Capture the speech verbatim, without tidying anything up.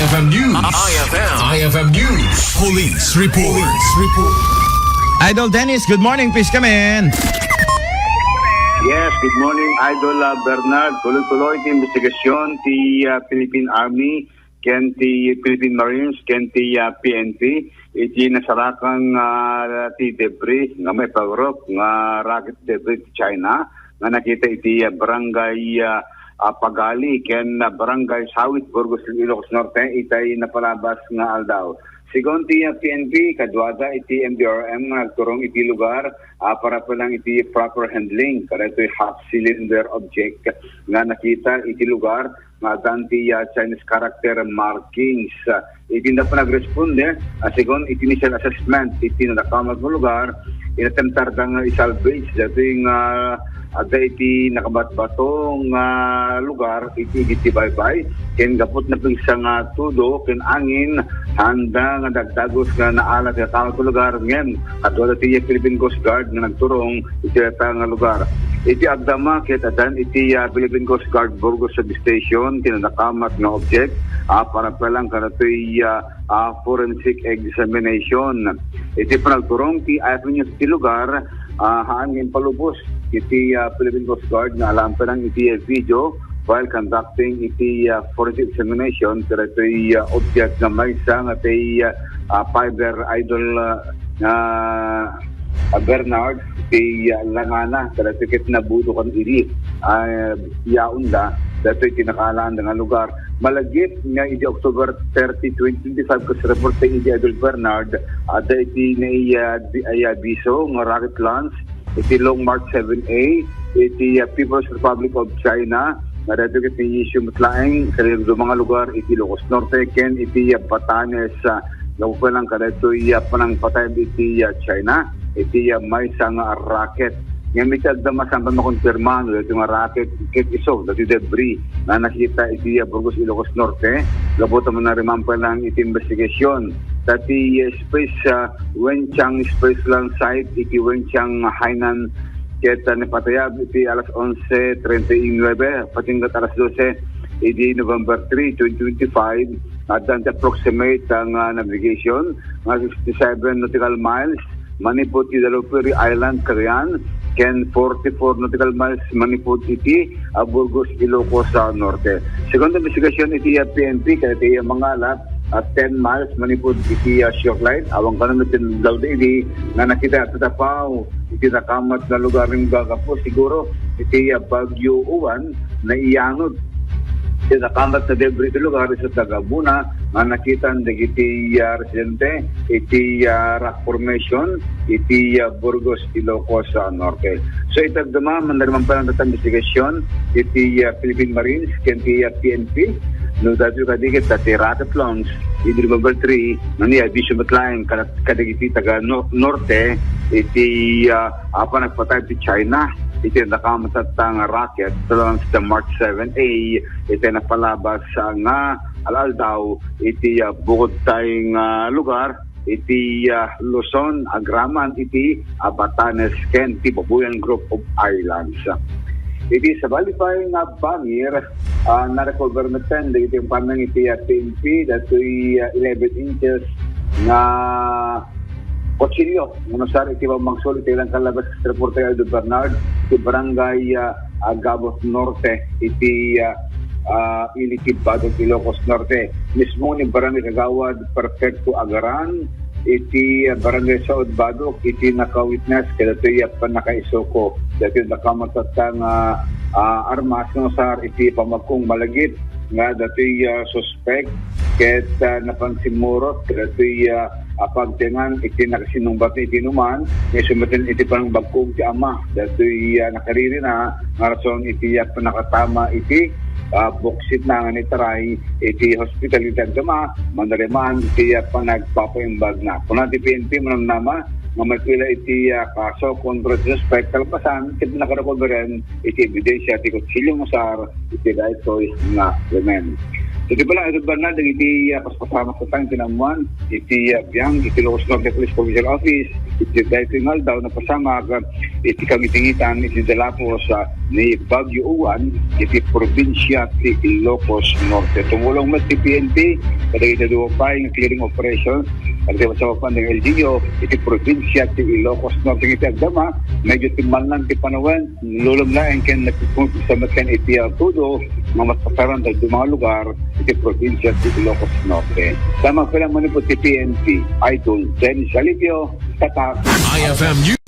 I F M News. I F M. I F M News. Police report. Police report. Idol Dennis, good morning. Please come in. Yes, good morning, Idol, ah, Bernard. Tuloy-tuloy ti investigasyon ti, ah, Philippine Army ken ti Philippine Marines ken ti, ah, P N P iti nasarakan nga, ah, ti debris nga maipagurup nga rocket debris ti China nga nakita iti, ah, barangay, ah, ah, Pagali ken, ah, barangay Sawit, Burgos, Ilocos Norte, itay napalabas nga aldaw. Segun ti, ah, P N P, kaduada iti M D R M nga nagturong iti lugar, ah, para pa lang iti proper handling kadaytoy half cylinder object nga nakita iti lugar nga addan ti, ah, Chinese character markings. Ah, iti nagresponde, ah, segun iti initial assessment iti nadakamat nga lugar, inattemptarda nga i-salvage daytoy nga adda iti nakabatbato nga lugar iti, iti baybay. Ken gapu ta napigsa nga tudo ken angin, haanda nga dagdagus nga naala ti nakamat nga lugar. Ngem, kaduada ti Philippine Coast Guard nga nagturong iti dayta nga lugar. Iti agdama ket addan iti, ah, Philippine Coast Guard Burgos Substation ti nadakamat nga object, ah, para pa lang kadaytoy, ah, ah, forensic examination. Iti panagturong ti I F M News iti lugar, ah, haan nga impalubos iti, ah, Philippine Coast Guard nga alaen pa lang iti, ah, video while conducting iti, ah, forensic examination kadaytoy, ah, object nga maysa nga ti, ah, ah, fiber, Idol, ah, ah, Bernard, ti, ah, langana kadaytoy ket nabutokan idi, ah, yaonda daytoy ti nakaalaanda nga lugar. Malagip nga idi October thirty, twenty twenty-five, kas report ta idi, Idol Bernard, adda iti naiya-, naiyabiso nga rocket launch iti Long March seven A iti, ah, People's Republic of China, nga daytoy ket ni-issue met laeng sa duma nga lugar iti Ilocos Norte ken iti, ah, Batanes, ah, gapu pa lang kadaytoy, ah, panangpatay iti, ah, China iti, ah, maysa nga rocket. Ngem iti agdama, saan pa makonfirma no daytoy nga rocket ket isu daytoy debris nga nakita iti, ah, Burgos, Ilocos Norte, gapu ta manariman pa lang iti investigasyon. Daytoy, ah, space, ah, Wenchang Space Launch Site iti Wenchang, Hainan, ket, ah, napatayab iti alas onse treinta y nueve, patingga alas dose idi November three, twenty twenty-five, addan ti approximate nga navigation nga sixty-seven nautical miles manipud iti Dalupiri Island, Cagayan, ken forty-four nautical miles manipud iti, ah, Burgos, Ilocos, ah, Norte. Segun ti investigasyon iti, ah, P N P, kadaytoy, ah, mangalap, ah, ten miles manipud iti, ah, shoreline. Awan kano met ti daw idi nga nakita ti tapaw iti nakamat nga lugar nga gagapu siguro iti, ah, Bagyo Uwan, naiyanod ti nakamat nga debris iti lugar isu ti agabuna nga nakitan dagiti, ah, residente iti, ah, rock formation iti, ah, Burgos, Ilocos, ah, Norte. So, iti agdama, manariman pa lang dayta investigasyon iti, ah, Philippine Marines ken ti, ah, P N P. No, daytoy kadi ket ti rocket launch idi November three, nga naiyabiso met laeng kada-, kadagiti taga no-, Norte iti, ah, apan nagpatay ti China iti nakamat nga rocket launch ti March seven A iti napalabas, ah, nga al-aldaw iti, ah, bukod tay nga lugar iti, ah, Luzon, agraman iti, ah, Batanes ken ti Babuyan Group of Islands. Iti sabali pay nga bangir, ah, na-recover metten dagiti impamen iti, ah, P N P daytoy, ah, eleven inches nga kutsilio. Ngem sar iti pammagsol iti ilang kalabas, reporter Aldo Bernard, ti barangay, ah, Agabos Norte iti, ah, ah, Ili ti Badog, Ilocos Norte. Mismo ni Barangay Kagawad Perfecto Agaran iti, ah, Barangay Saud Badog iti naka-witness kadaytoy a pannakaisuko. Daytoy nakamat nga, ah, armas nga sar iti pamagkong malagip nga daytoy, ah, suspek ket, ah, napansimmurot kadaytoy, ah, a pagtengan iti nakasinungbat iti inuman, nga isu metten iti panangbagkog ti ama daytoy, ah, nakaririna nga rason iti, ah, pannakatama iti, ah, buksitna nga naitaray iti hospital iti agdama, manariman iti, ah, panagpapaimbagna. Kuna ti P N P, manamnama nga maipila iti, ah, kaso kontra iti suspek kalpasan ket nakarekoberen iti ebidensia ti kutsilio nga sar iti daytoy nga krimen. Iti pala, iti banna, dagiti, ah, paspasamak ko tayo, tinamwan, iti, ah, biang, iti Ilocos Norte Police Provincial Office, iti daytoy nga aldaw, napasamak, ah, iti kagitingitan, iti dalapos, ah, ni Bagyo Uwan, iti probinsya ti Ilocos Norte. Tumulong met ti P N P, kadagiti dua pay nga clearing operations, kadagiti masapapan ng L G U, iti probinsya ti Ilocos Norte. Iti agdama, medyo timmalnan ti panawen, lulom laeng ken nagkukumpisa met ken iti, ah, tudo, nga mapasaran dagiti mga lugar, iti probinsya ti Ilocos Norte. Sama pala manipod ti P N P, Idol Dennis Alipio, Tatak. I F M News.